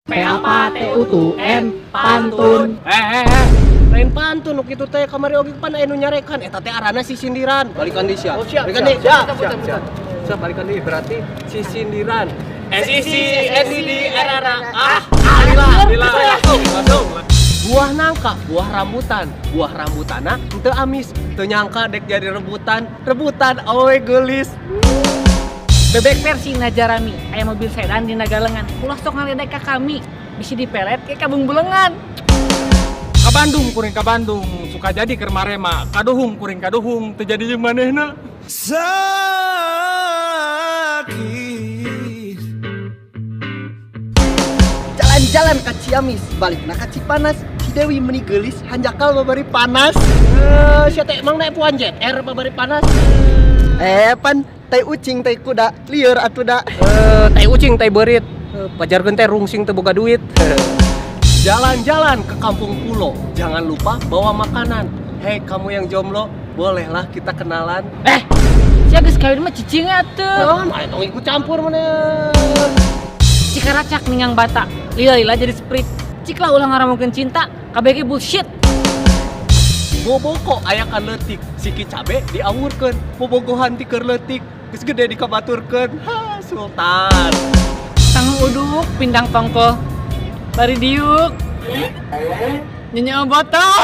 PAPATUTUN pantun. Eh eh eh, lain pantun nu kitu teh. Kamari oge pan aya nu nyarekan eta teh arana sisindiran. Balikan deui sia. Oh, siap, Balikan siap, deui. siap, Siap, siap, siap. Siap, balikan deui. Berarti sisindiran. S I C N D D R R A. Ah, ah, lila, lila. Langsung, langsung. Buah nangka, buah rambutan, buah rambutana henteu amis, teu nyangka dek jadi rebutan, rebutan awewe geulis. Bebek versi Najarami, aya mobil sedan di Nagalengan. Ulah sok ngaledek ka kami, bisi dipelet ke kabung bulengan. Ka Bandung kuring, ka Bandung, suka jadi keur marema, kaduhung kuring kaduhung, teu jadi jeung manehna. Sakit. Jalan-jalan ke Ciamis, balik ka Cipanas, si Dewi meni geulis, hanjakal babari panas. Eh, sia teh emang naik Puan ZR babari panas? Eh, pan tai ucing tai kuda, lieur atuh da. Eh, tai ucing tai beurit. Eh, pajarkeun teh rungsing teu boga duit. Jalan-jalan ke kampung pulo, jangan lupa bawa makanan. Hei kamu yang jomblo, bolehlah kita kenalan. Eh, sia geus kawin mah cicing atuh. Naon, ayo tong ikut campur mana. Cikaracak ninggang bata, lila-lila jadi Sprite. Cik lah ulah ngaramungkeun cinta, KBG bullshit. Boboko aya leutik, siki cabe diawurkeun, bobogohan ti keur leutik, geus gede dikabaturkeun. Ha, sultan. Sangu uduk, pindang tongkol. Bari diuk. Nyanyi botol.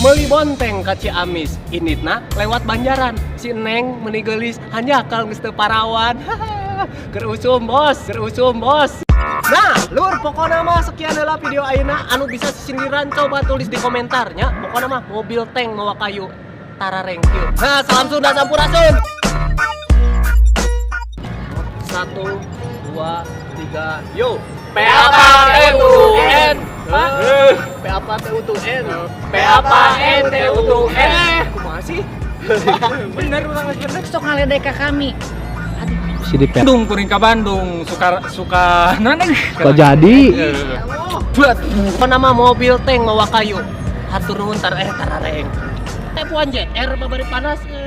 Meuli bonteng ka Ciamis, inditna lewat Banjaran. Si Neng meni geulis, hanjakal geus teu parawan. Keur usum bos, keur usum bos. Nah, lur, pokoknya mah sekian heula video ayeuna. Anu bisa sisindiran coba tulis di komentarnya. Pokoknya mah mobil tank mawa kayu. Tara rengkiu. Nah, salam Sunda, sampurasun. Satu, dua, tiga, yo. P A P T U N. P A P T U T N. P A P N T U T N. Kumaha sih? Bener urang geus bener. Sok ngaledek ka kami. Aduh. Bandung kuring ka Bandung, suka suka naon? Kok jadi? Buat Apa nama mobil tank mawa kayu? Hatur nuhun tar eh tarareng. Teh Puan ZR babari panas. Eh.